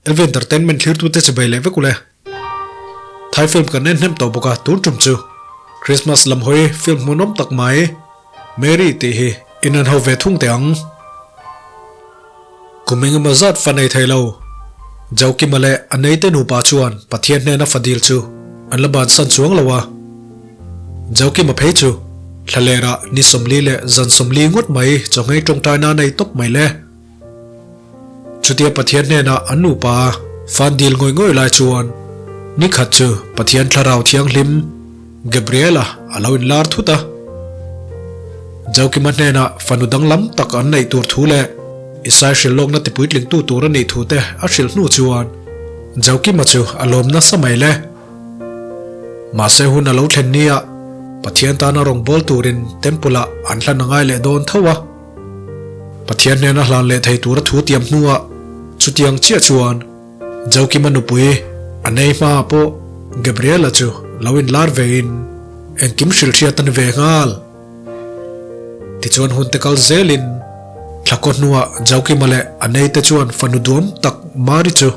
LV Entertainment thlirtute chibai leh vek ule. Thai film kan en hnem tawh bawk a, tun tum chu Christmas lam hawi film hmuhnawm tak mai Mary tih hi in an ho ve thung teh ang. Kum engemaw zat fa nei thei lo. Jokima leh a neite nupa chuan Pathian hnena fa dil chu an la bansan chuang lo a. Jokima phei chu thlalera ni 40 leh zan 40 ngawt mai chawnghei tawngtaina a nei tawp mai le. Chutia Pathian hnenah an nupa fan dil ngawih ngawih lai chuan ni khat chu Pathian Thlarau Thianghlim Gabriela a lo inlar thut a. Jokima hnenah fanu danglam tak an neih tur thu leh Isai hrilhlawkna tipuitlingtu tur a nih thu te a hrilh hnu chuan Jokima chu a lawm nasa mai le. Mahse hun a lo thlen nia Pathian tana rawngbâwl turin Temple-ah an hlan a ngai leh dawn tho a. Pathian hnena hlan leh thei tura thu tiam hnuah chutiang chiah chuan Jokima nupui a nei hmaah pawh Gabriela chu lo inlar vein engkim hrilhhriat a ni ve nghal. Tichuan hun te kal zelin thlakaw hnuah Jokima leh a neite chuan fanu duam tak Mari chu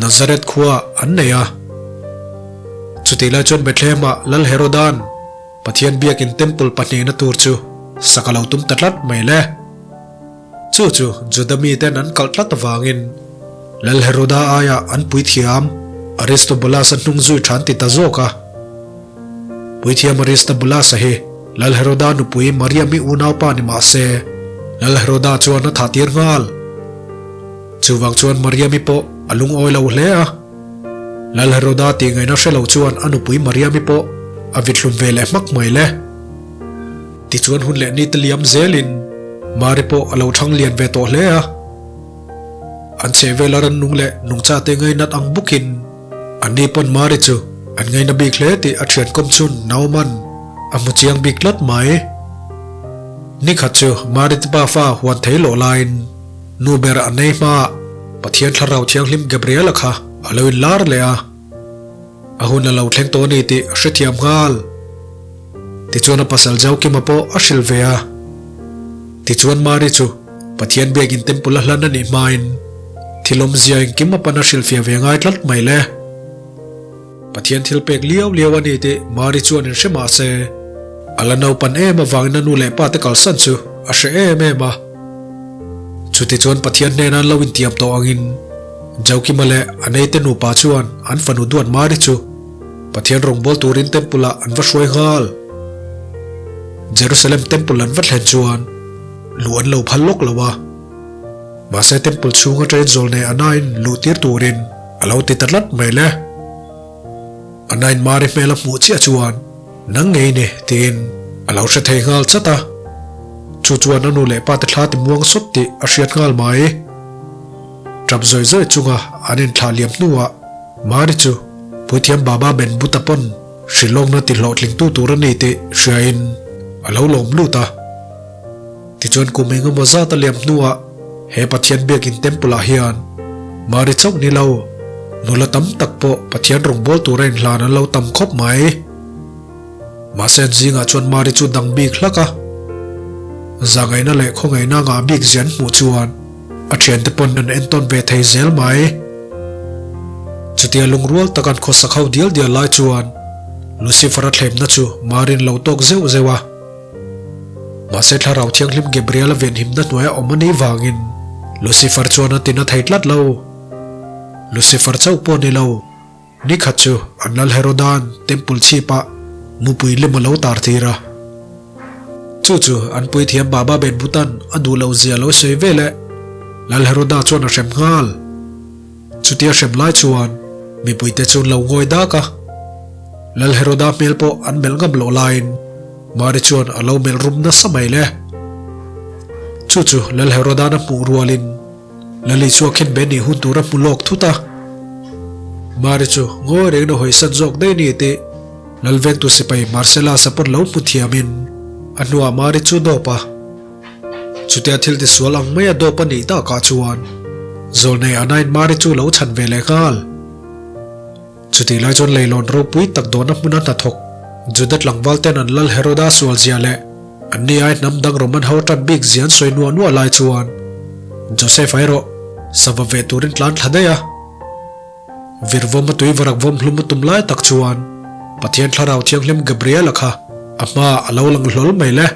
Nazareth khua an nei a. Chutih lai chuan Bethlehem-ah Lal Herodan Pathian biakin temple pahnihna tur chu sak a lo tum ta tlat mai le. Chu chu Juda miten an kalh tlat avangin Lal Heroda aiah an puithiam Aristobulus-a hnung zui tha an ti ta zawk a. Puithiam Aristobulus-a hi Lal Heroda nupui Mariam-i unaupa ni mah se, Lal Heroda chuan a thah tir nghal. Chuvang chuan Mariam-i pawh a lungawi lo hle a. Lal Heroda tih ngaihna hre lo chuan a nupui Mariam-i pawh a vithlum ve leh hmak mai le. Tichuan hun leh ni te liam zelin Mari pawh a lo thang lian ve tawh hle a. An chheh vela rannung leh nungchate ngainat ang bukin anni pawn Mari chu an ngaina bik hle tih a thian kawm chun Nauman a hmu chiang bik tlat mai. Nikhat chu Mari te pafa huan thei lawh laiin Nu ber a nei hma Pathian Thlarau Thianghlim Gabriela kha a lo inlar leh a, a hun a lo thleng tawh a ni tih a hrethiam nghal. Tichuan a pasal Jokima pawh a hrilh ve a. Tichuan Mari chu Pathian biakin temple a hlan a nih hmain thil awmzia engkim a pan a hrilhfiah ve ngai tlat mai le. Pathian thil pek liau liau a ni tih Mari chuan in hre mah se, a la naupan em avangin a nu leh pa te kalsan chu a hre em em a. Chutichuan Pathian hnena an lo intiam tawh angin Jokima leh a neite nupa chuan an fanu duat Mari chu Pathian rawngbâwl turin Temple-ah an va hruai nghal. Jerusalem Temple an va thlen chuan luh an lo phal lawk lo a. Mahse Temple chhung atangin zawlnei Anain luh tir turin a lo ti ta tlat mai le. Anain Mari hmel a hmuh chiah chuan nang ngei ni tiin a lo hre thei nghal chat a. Chu chuan a nu leh pa te thla ti muang sawt tih a hriat nghal mai. Tap zawi zawi chunga an inthlah liam hnuah Mari chu Puithiam Baba Ben Buta pawn hrilhlawkna ti hlawhtlingtu tur a ni tih hriain a lo lawm lut a. Tichuan kum engemaw zat a liam hnuah he Pathian biakin temple ah hian Mari chauh ni lo, nula tam tak pawh Pathian rawngbâwl tura inhlan an lo tam khawp mai. Mahse an zingah chuan Mari chu dang bik hlak a, zahngaihna leh khawngaihna ngah bik zia an hmuh chuan a thiante pawn an entawn ve thei zel mai. Chutia lungrual tak an khawsak ho dial dial lai chuan Lucifer-a thlemna chu Mari'n lo tawk zeuh zeuh a. Mahse Thlarau Thianghlim Gabriel-a venhimna hnuaia awm a nih vangin Lucifer chuan a tin a thei tlat lo. Lucifer chauh pawh ni lo, nikhat chu an lal Heroda'n temple chhipah mupui lim a lo tar tir a. Chu chu an puithiam Baba Ben Butan a duh loh zia lo sawi ve leh Lal Heroda chuan a hrem nghal. Chutia hrem lai chuan mipuite chu an lo ngawi dak a. Lal Heroda hmel pawh an melh ngam loh laiin Mari chuan a lo melh rum nasa mai le. Chu chu Lal Heroda'n a hmuh rualin Lal Isua khin be nih hun tur a hmu lawk thut a. Mari chu ngawi rengin a hawisan zawk daih ni tih Lal vengtu sipai Marcellus-a pawn lo hmu thiamin a hnuah Mari chu dawp a. Chutia thil tisual ang maia dawp a nih takah chuan Zawlnei Anain Mari chu lo chhan ve leh nghal. Chutih lai chuan leilawn ropui tak dawhna hmuna hnathawk Juda tlangval ten an lal Heroda sual zia leh anni ai hnam dang Roman ho tat bik zia an sawi nuah nuah lai chuan Joseph erawh sava ve turin tlan thla daih a. Virvawm a tui varak vawm hlum a tum lai tak chuan Pathian Thlarau Thianghlim Gabriel-a kha a hmaah a lo lang hlawl mai le.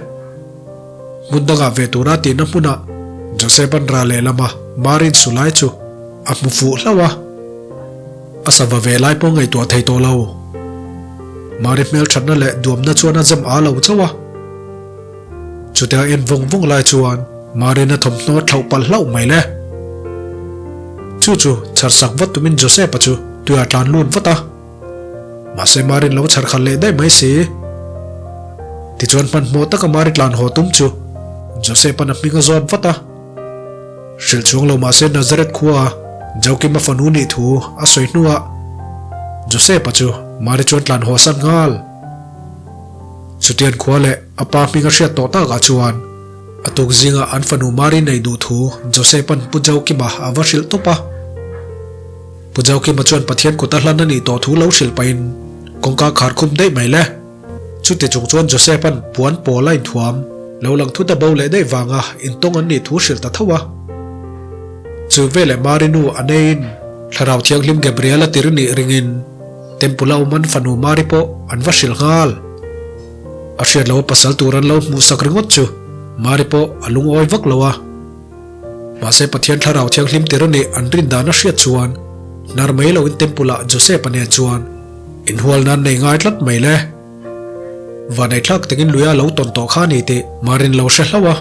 Hmun dangah ve tura tihna hmunah Joseph-a'n ra lehlama Marin su lai chu a hmu fuh hlauh a. A sava ve lai pawh ngaihtuah thei tawh lo. Mari hmelthatna leh duamna chuan a zem a lo chauh a. Chutia en vawng vawng lai chuan Marin a thawmhnaw a thlauh palh hlauh mai le. Chu chu chhar sak vat tumin Joseph-a chu tuiah tlan lut vat a. Mahse Marin lo chhar khalh leh daih mai si. Tichuan hmanhmawh taka Mari tlan haw tum chu Joseph-a'n a hming a zawt vat a. Hrilh chuang lo mahse Nazareth khua Jokima fanu nih thu a sawi hnuah Joseph-a chu Mari chuan tlan haw san nghal. Chutian khua leh a pa hming a hriat tawh takah chuan a tuk zingah an fanu Mari nei duh thu Joseph-a'n Pu Jokima a va hrilh tawp a. Pu Jokima chuan Pathian kut a hlan a nih tawh thu lo hrilh pahin kawngka khar khum daih mai le. Chuti chung chuan Joseph-a'n puan pawl a inthuam lo lang thut a bo leh daih vanga intawng an nih thu hrilh ta tho a. Chu veleh Mari nu a neiin Thlarau Thianghlim Gabriel-a tir nih ringin Temple a awm an fanu Mari pawh an va hrilh nghal. A hriat loh a pasal tur an lo hmuhsak ringawt chu Mari pawh a lungawi vak lo a. Mahse Pathian Thlarau Thianghlim tir a nih an rin dan a hriat chuan hnar mai loin Temple ah Joseph-a nen chuan inhual nan nei ngai tlat mai le. Vaneitlak takin lui a lo tawn tawh kha a ni tih Marin lo hre hlauh a.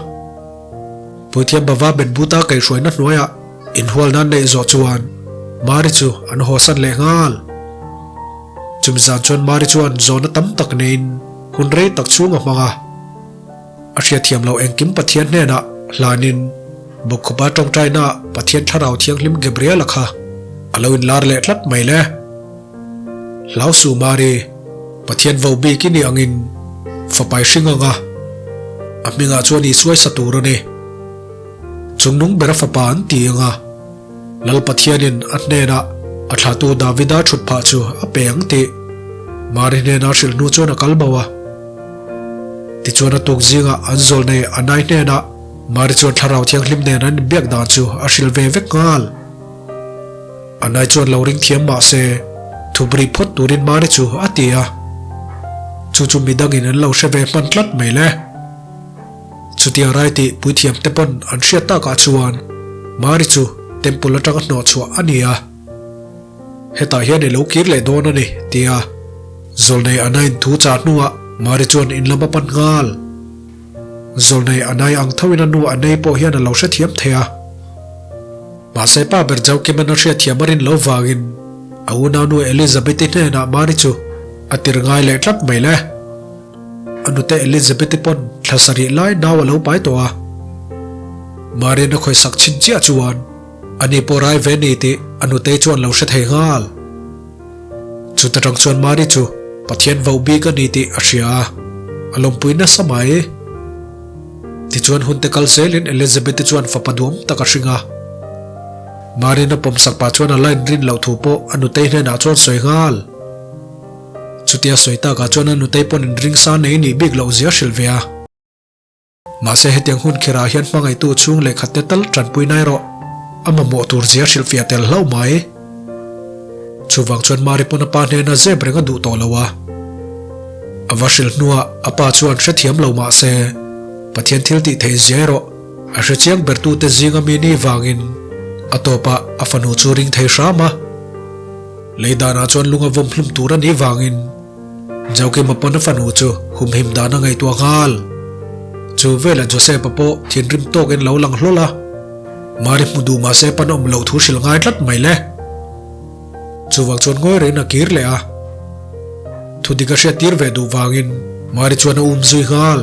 Puithiam Bava Benbuta kaihhruaina hnuaiah inhual nan neih zawh chuan Mari chu an hawsan leh nghal. Chumi zan chuan Mari chuan zawhna tam tak neiin hun rei tak chhung a hmang a. A hriatthiam loh engkim Pathian hnenah hlanin Bawkkhupa tawngtaina Pathian Thlarau Thianghlim Gabriel-a kha a lo inlar leh tlat mai le. Hlau suh Mari, Pathian vo bik i nih angin fapai hring anga a hmingah chuan Isuai sa tur a ni. Chungnung bera fapa an ti anga Lal Pathianin a hnenah a thlahtu Davida thut phah chu a pe ang tih Mari hnena hrilh hnu chuan a kal bo a. Tichuan a tuk zingah an zawl nei Anai hnenah Mari chuan Thlarau Thianghlim nen an inbiak dan chu a hrilh ve vek nghal. Anai chuan lo ring thiam mah se thubri phawt turin Mari chu a ti a. Chu chu midangin an lo hre ve hman tlat mai le. Chutia rai tih puithiam te pawn an hriat takah chuan Mari chu temple atanga hnawh chhuah a ni a. Hetah hian i lo kir leh dawn a ni, tia Zawlnei Anain thu chah hnuah Mari chuan in lam a pan nghal. Zawlnei Anai ang thoin a nu Anei pawh hian a lo hrethiam thei a. Mahse pa ber Joakim-a'n a hriatthiam a rin loh vangin a unaunu Elizabeth-i hnenah Mari chu a tir ngai leh tlat mai le. A nute Elizabeth-i pawn thla sarih lai nau a lo pai tawh a. Marian a khawisak chhin chiah chuan ani pawh rai ve ni tih a nutei chuan lo hre thei nghal. Chuta tang chuan Mari chu Pathian vo bik a ni tih a hria a, a lawmpui nasa mai. Tichuan hunte kal zelin Elizabeth-i chuan fapa duam tak a hring a. Marian a pawmsak pah chuan a line rin loh thu pawh a nutei hnenah chuan sawi nghal. Chutia sawi takah chuan a nutei pawn inringsa nei nih bik loh zia hrilh ve a. Mahse hetiang hun khirah hian hmangaihtu chhung lehkhatte tal tanpui nai rawh. A mamawh tur zia hrilhfiah tel hlauh mai. Chuvang chuan Mari pawn a pa hnena zep reng a duh tawh lo a. A va hrilh hnuah a pa chuan hrethiam lo mahse Pathian thil tih theih zia erawh a hrechiang bertute zinga mi ni vangin a tawpah a fanu chu ring thei hram a. Lei danah chuan lung a vawm hlum tur a nih vangin Joakim-a pawn a fanu chu humhim dan a ngaihtuah nghal. Chu velah Joseph-a pawh thinrim tawkin lo lang hlawl a, Mari hmu duh mahse pan awm loh thu hrilh ngai tlat mai le. Chuvang chuan ngawi rengin a kir leh a. Thudik a hriat tir ve duh vangin Mari chuan a um zui nghal.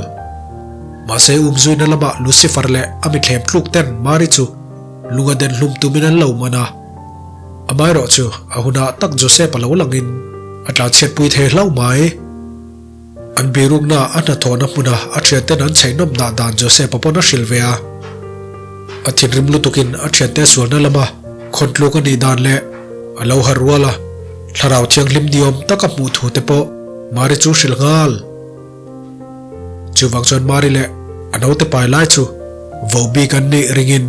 Mahse um zuina lamah Lucifer leh a mithlem tluk ten Mari chu lung a den hlum tumin an lo man a. Amaherawh chu a hunah tak Joseph a lo langin a tlanchhiatpui thei hlauh mai. An birukna a hnathawhna hmuna a thianten an chheihnawm dah dan Joseph a pawn a hrilh ve a. A thinrim lutukin a thiante sualna lama khawntluk a nih dan leh a lo har rual a, thlarau thianghlim niawm taka hmuh thu te pawh Mari chu hrilh nghal. Chuvang chuan Mari leh a naute pai lai chu vo bik an nih ringin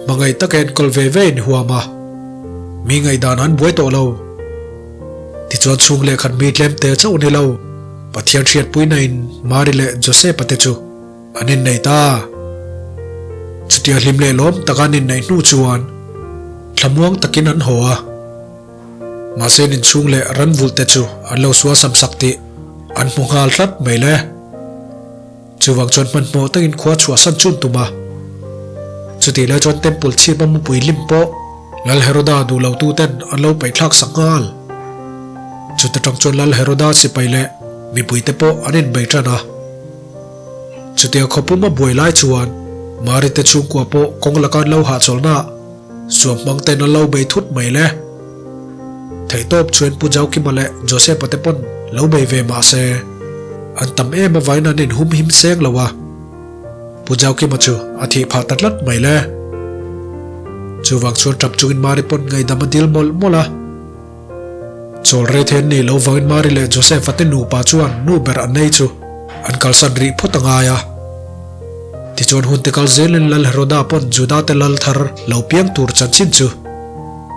hmangaih taka enkawl ve ve in huam a. Mi ngaihdan an buai tawh lo. Tichuan chhung leh khat mi tlem te chauh ni lo, Pathian hriatpuina in Mari leh Joseph-a te chu an innei ta. Chutia hlim leh lawm taka an inneih hnu chuan thlamuang takin an haw a. Mahse an inchhung leh ran vulh te chu an lo sualsam sak tih an hmu nghal tlat mai le. Chuvang chuan hmanhmawh takin khua chhuahsan chun tum a. Chutih lai chuan Temple chhip a mupui lim pawh Lal Heroda duh lo tu ten an lo paihthlak sak nghal. Chuta tang chuan Lal Heroda sipai leh mipui te pawh an inbei tan a. Chutia khawpum a buai lai chuan Mari te chhungkua pawh kawng laka an lo hahchawlhna ah suam hmang ten an lo bei thut mai le. Theihtawp chuan Pu Jaukima leh Joseph-a te pawn lo bei ve mah se, an tam em avain an inhum him seng lo a. Pu Jaukima chu a thih phah ta tlat mai le. Chuvang chuan tap chungin Mari pawn ngaihdam a dil mawlh mawlh a. Chawl rei thei an nih loh vangin Mari leh Joseph-a te nupa chuan nu ber an nei chu an kalsan rih phawt a ngai a. Tichuan hun te kal zelin Lal Heroda pawn Juda te lal thar lo piang tur chanchin chu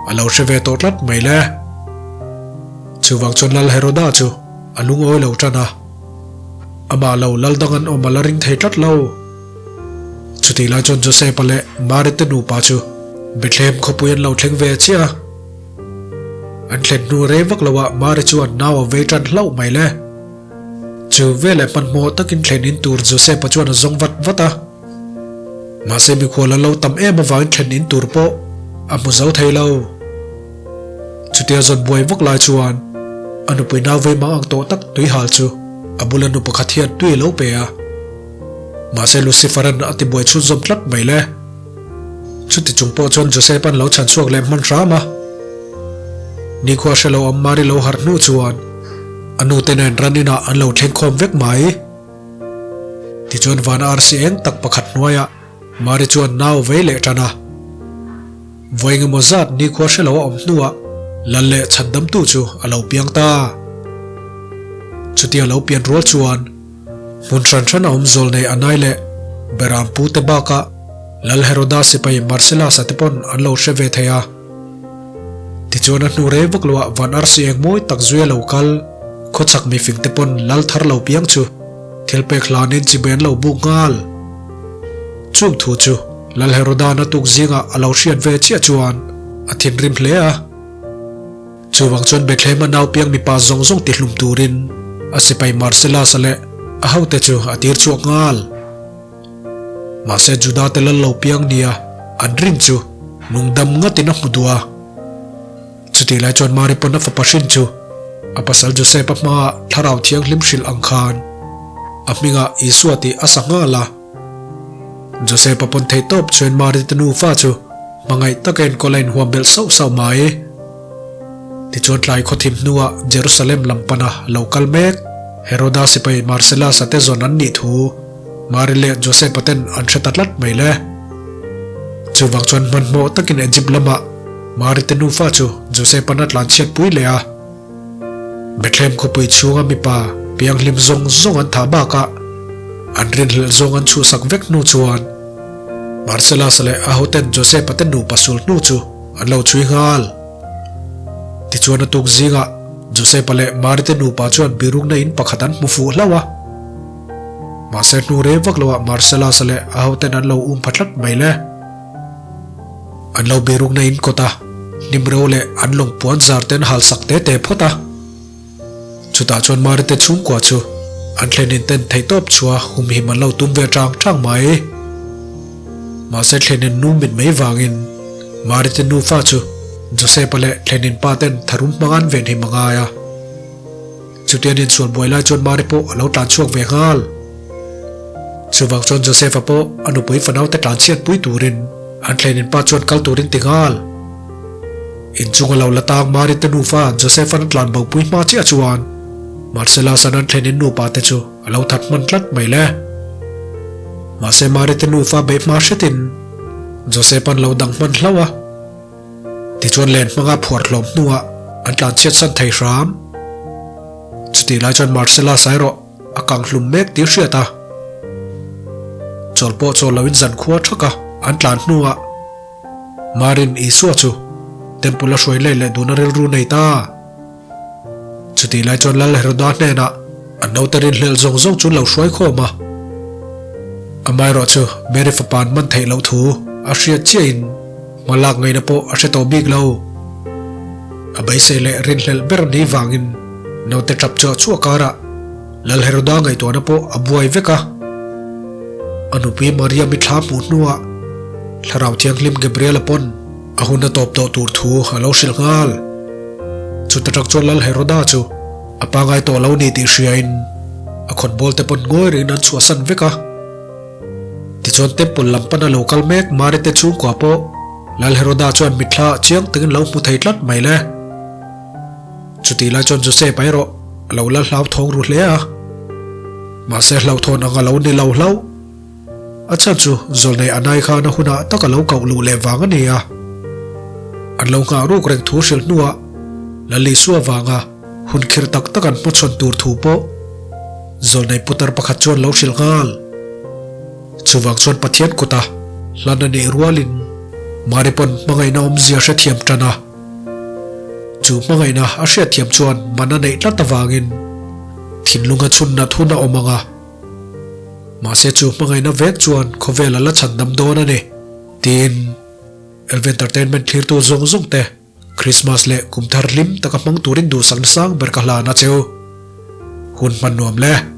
a lo hre ve tawh tlat mai le. Chuvang chuan Lal Heroda chu a lungawi lo tan a. Amah lo lal dang an awm a la ring thei tlat lo. Chutih lai chuan Joseph-a leh Mari te nupa chu Bethlehem khawpui an lo thleng ve chiah a. An thlen hnu rei vak loah Mari chuan nau a vei tan hlauh mai le. Chu veleh hmanhmawh takin thlen in tur Joseph-a chuan a zawng vat vat a. Mahse mikhual a lo tam em avangin thlen in tur pawh a hmu zo thei lo. Chutia zawn buai vak lai chuan a nupui nau vei mang ang tawh tak tuihal chu a bula nu pakhat hian tui a lo pe a. Mahse Lucifer-a'n a tibuai chhunzawm tlat mai le. Chuti chung pawh chuan Joseph-a'n lo chhan chhuak leh hman hram a. Nikhua hre lo awm Mari lo harh hnu chuan a nute nen ran inah an lo thleng khawm vek mai. Tichuan van arsi eng tak pakhat hnuaiah Mari chuan nau vei leh tan a. Vawi engemaw zat nikhua hre lo a awm hnuah Lal leh chhandamtu chu a lo piang ta. Chutia lo pian rual chuan Hmun hran hran a awm zawl nei Anai leh Beram pu te bakah Lal Heroda sipai Marcellus-a te pawn an lo hre ve thei a. Tichuan a hnu rei vak loah van arsi eng mawi tak zui a lo kal. Khawchhak mifing te pawn Lal thar lo piang chu thil pek hlanin chibai an lo buk nghal. Chung thu chu Lal Heroda'n a tuk zingah a lo hriat ve chiah chuan a thinrim hle a. Chuvang chuan Bethlehem-a nau piang mipa zawng zawng tihlum turin a sipai Marcellus-a leh a hote chu a tir chhuak nghal. Mahse Juda-te lal lo piang nia an rin chu nungdam ngatin a hmu duh a. Chutih lai chuan Mari pawn a fapa hrin chu a pasal Joseph-a hmaah Thlarau Thianghlim hrilh ang khan a hmingah Isua tih a sa nghal a. Joseph-a pawn theih tawp chuan Mari te nufa chu hmangaih taka enkawl a inhuam belh sauh sauh mai. Tichuan tlai khawthim hnuah Jerusalem lam pana lo kal mek Heroda sipai Marcellus-a te zawn an nih thu Mari leh Joseph-a ten an hre ta tlat mai le. Chuvang chuan hmanhmawh takin Egypt lamah Mari te nufa chu Joseph-a'n a tlanchhiatpui leh a. Bethlehem khawpui chhunga mipa pianghlim zawng zawng an thah bakah an rinhlelh zawng an chhuhsak vek hnu chuan Marcellus leh a hoten Joseph-a te nupa sul hnu chu an lo chhui nghal. Tichuan a tuk zingah Joseph-a leh Mary te nupa chuan birukna in pakhat an hmu fuh hlauh a. Mahse hnu rei vak loah Marcellus-a leh a hoten an lo um pha tlat mai le. An lo birukna in kawt a, hnimro leh an lawng puan zar te an hal sak te te phawt a. Chutah chuan Mari te chhungkua chu an thlenin ten theihtawp chhuah humhim an lo tum ve chang chang mai. Mahse thlenin nu mit mai vangin Mari te nufa chu Joseph-a leh thlenin pa ten tharum hmang an venhim a ngai a. Chutian insual buai lai chuan Mari pawh a lo tlan chhuak ve nghal. Chuvang chuan Joseph-a pawh a nupui fanaute tlan chhiat pui turin an thlenin pa chuan kal turin ti nghal. Inchung a lo la tang Mari te nufa Joseph-a'n a tlan bo pui hma chiah chuan Marcellus-a'n an thlenin nupa te chu a lo that hman tlat mai le. Mahse Mari te nufa beih hma hretin Joseph-a'n lo dang hman hlauh a. Tichuan len hmanga phuar hlawm hnuah an tlan chhiat san thei hram. Chutih lai chuan Marcellus-a erawh a kang hlum mek tih hriat a. Chawl pawh chawl loin zankhua thak a an tlan hnuah Marin Isua chu. Temple a hruai let leh duhna rilru nei ta. Chutih lai chuan Lal Heroda hnenah an naute rinhlelh zawng zawng chu an lo hruai khawm a. Amaherawh chu Mary fapa an man theih loh thu a hriat chiahin hma lak ngaihna pawh a hre tawh bik lo. A beisei leh rinhlelh ber ni vangin naute tap chuah chuah karah Lal Heroda ngaihtuahna pawh a buai vek a. A nupui Maria mithla hmuh hnuah Thlarau Thianghlim Gabriela pawn A hun a tawp tawh tur thu a lo hrilh nghal. Chuta tak chuan Lal Heroda chu a pangai tawh lo ni tih hriain a khawnbawl te pawn ngawi rengin an chhuahsan vek a. Tichuan temple lam pana lo kal mek Mari te chhungkua pawh Lal Heroda chuan mitthla ah chiang takin lo hmu thei tlat mai le. Chutih lai chuan Joseph erawh a lo la hlauthawng ru hle a. Mahse hlauhthawn ang a lo ni lo hlauh. A chhan chu zawlnei Anai khan a hunah tak a lo koh luh leh vang a ni a. An lo nghah ruk reng thu hrilh hnuah Lalisua vanga hun khirh tak tak an hmachhawn tur thu pawh zawlnei putar pakhat chuan lo hrilh nghal. Chuvang chuan Pathian kuta hlan a nih rualin Mari pawn hmangaihna awmzia hrethiam tan a. Chu hmangaihna a hriatthiam chuan man a neih tlat avangin thinlunga chhunna thun a awm ang a. Mahse chu hmangaihna vek chuan khawvel a la chhan dam dawn a ni, tiin Elve Entertainment thlirtu zawng zawng te Christmas leh kum thar hlim taka hmang turin duhsakna sang ber ka hlan a cheu. Hun hman nuam le.